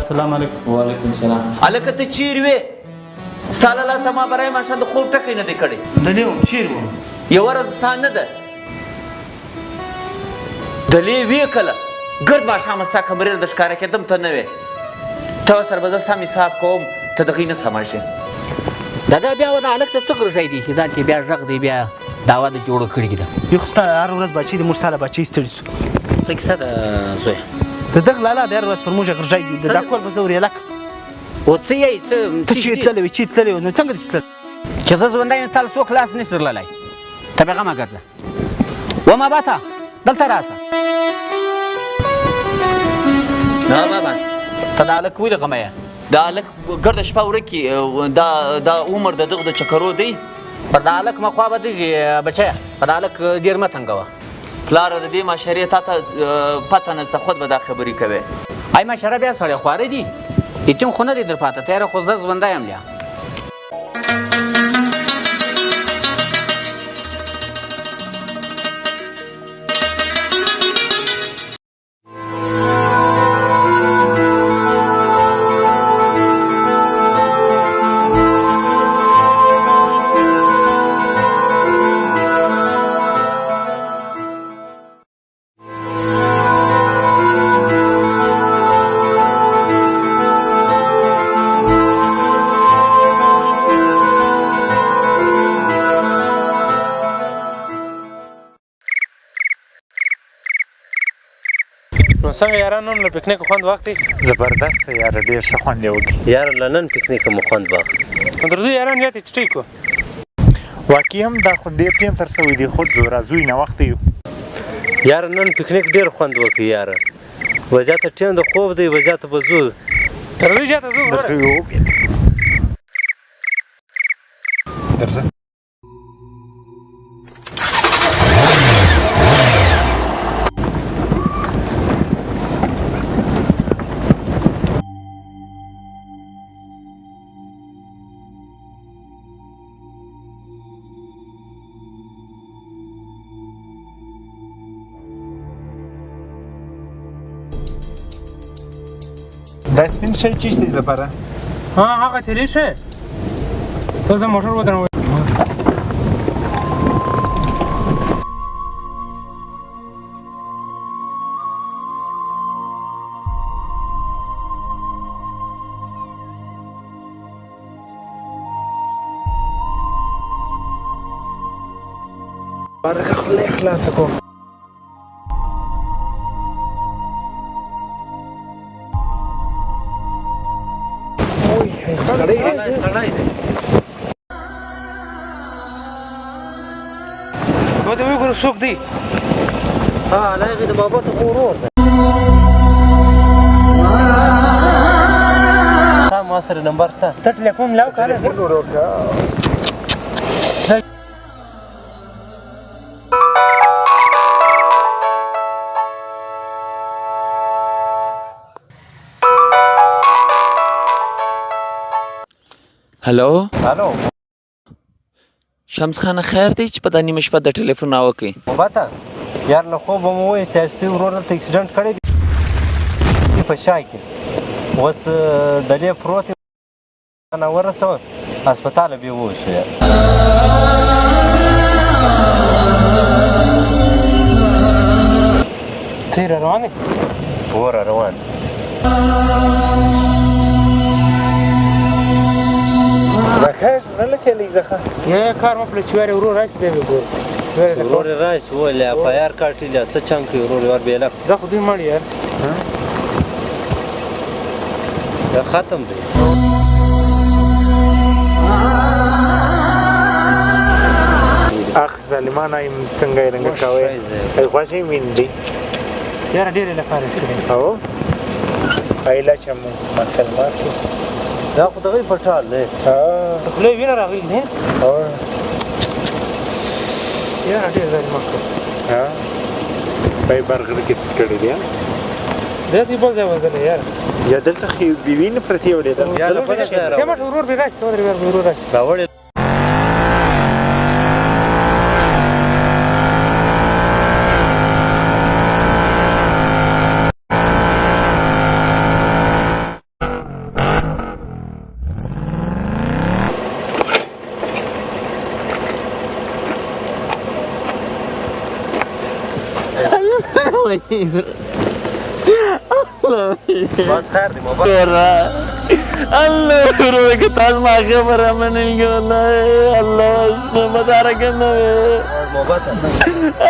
السلام علیکم. وعلیکم سلام. هلکه ته چیرې وې؟ ستا له لاسه ما برای ماښام د خوب ټکی نه دی کړی. دلې وم، چیرې وم؟ یوه ورځ ستا نه ده دلې وې، کله ګرد ماښام ستا کمرې له د ښکاره کېدم ته نه وې. ته سره به زه سم حساب کوم، ته دغې نه سمېږې. دادا بیا و دا هلک ته څه غرزی دی چې دا چې بیا غږ دی، بیا دعوه د جوړه کړې ده. یو خو ستا هره ورځ بچی دی، موږ ستا له بچی ستړي شو. څه کیسه ده زویه؟ د دغه لالا د هره ورځ پر موږ غرژی دی، دا کور به زه ور ایله کړم. او څه یې څه؟ ته چیرې تللی وې؟ چیرې تللی وې؟ نو څنګه دې تللی؟ چې زه ژوندی یم تا له څوک لاس نشي درللی، ته بېغمه ګرځه. وما باته دلته راسه. نه بابا، ته دا هلک ولې غمه یې؟ دا هلک ګرده شپه ورکي، دا عمر د دغه د چکرو دی. پر دا هلک مه خوا بدېږي بچیه، په دا هلک ډېر مه تنګوه. پلاره د دې معاشرې تا ته پته نشته، خود به دا خبرې کوې. ای معاشره بیا سړی خواره دي، یتیم خو نه دی در پاته، تیاره خو زه ژوندی یم بیا. نو څنګه یاران، نن له پکنیک خوند واخلي؟ زبردست یاره، ډېر ښه خوند یې وکړي. یاره له نن پکنیکه مو خوند واخیست. نو درځو یاران، بیا ته چټۍ کو. واقعي هم دا خو ډېر ټیم تر سوی دی، خو ځو راځو یې، ناوخته یو. یاره نن پکنیک ډېر خوند وکړي یاره، وضعیت ټیم د خوب دی، وضعیت به ځو. درځو شاته ځو وروره. درځو. درځه. دا سپین شی چیش دی لپاره؟ ها هغه تیلې شه، ته زه موټر ودروم. برکه خوله یې خلاصه کوم. اوی سړی دی، سړی دی. و دې وګوره څوک دی. ها هغې د بابا ته خو ورور دی. تا ما سره نمبر سته؟ ته ټلیفون ملاو کړه. ټلیفون ورکړه. هلو هلو شمس خانه، خیر دی چې په دا نیمه شپه د ټلیفون راوکړئ؟ بابا یار له خوبه مو وایست، چې ورور دلته اکسیډنټ کړی دی په شا کې، اوس دلې پروت دی، نه ورسوه هسپتاله بې ووسو یار. ته را روان یې؟ هو را روان. راکه نه لکه لیزه. نه کار وکړه چې وارې ورور راشي بیا به ګورو. ورور یې راشي ولې اف آی آر کاټي له څه چنګ کوي ورور یې ور بېله. دا خو دوی مړ یار، دا ختم دی. اخ ظالمانه یم، څنګه یې رنګه کوې؟ ای غوږ یې ویندي. یاره ډېرې لپاره ایستلې. او ایله چې مونږ مکل مات شو. دا خو دغه په ټال دی. د خولې وینه راغلې دی. یاره ډېر ظالمان کړ. ها په برغره کې څه کړی دی؟ دا دې بل ځای وځلې یاره. یا دلته خو وینې پرتې ولې ده. یا له بله ځایه راوړې. ورور به راشي، ورور راشي. راوړې. بس خیر دی موبایل. الله وروره که تا زما خبره منلې والله الله مبارک نه وي.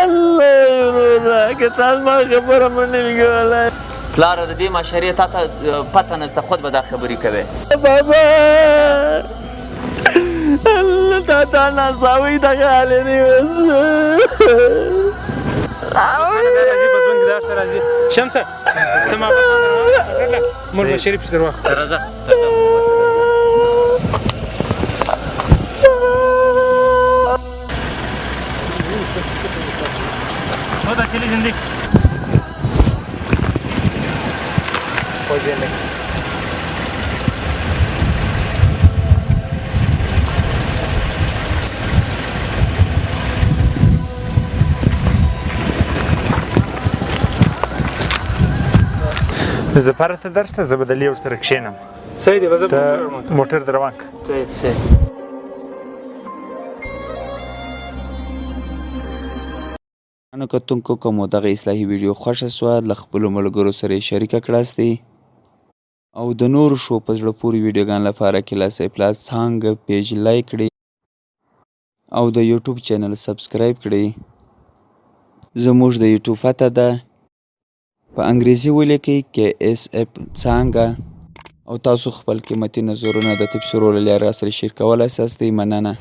الله وروره که تا زما خبره منلې والله. پلاره د دې مشرې تا ته پته نشته، خود به دا خبرې کوې. بابا الله تا ته ناڅاوي دغه حال دی اوس. راځي په ژوند کې دا څه راځي. شمسه ته ما موږ به شریف پسې درواخلو. راځه. هو دا تیلې زندۍ. خوږې نه. زفر ته درسه، زه به د لې ورسره کښېنم. صحیح دی، به زه ته موټر در روان کړه. صحیح صحیح. ګرانو کتونکو، که مو دغه اصلاحي ویډیو خوښه سوه، له خپلو ملګرو سره یې شریکه کړاستئ او د نورو ښو په زړه پورې ویډیوګانو لپاره قلعه سیف الله څانګه پیج لایک کړئ او د یوټیوب چینل سبسکرایب کړئ. زموږ د یوټیوب پته ده، په انګریزي ولیکئ کې ایس اف څانګه، او تاسو خپل قیمتي نظرونه د تبصرو له لارې راسره شریکولای ساستئ. مننه.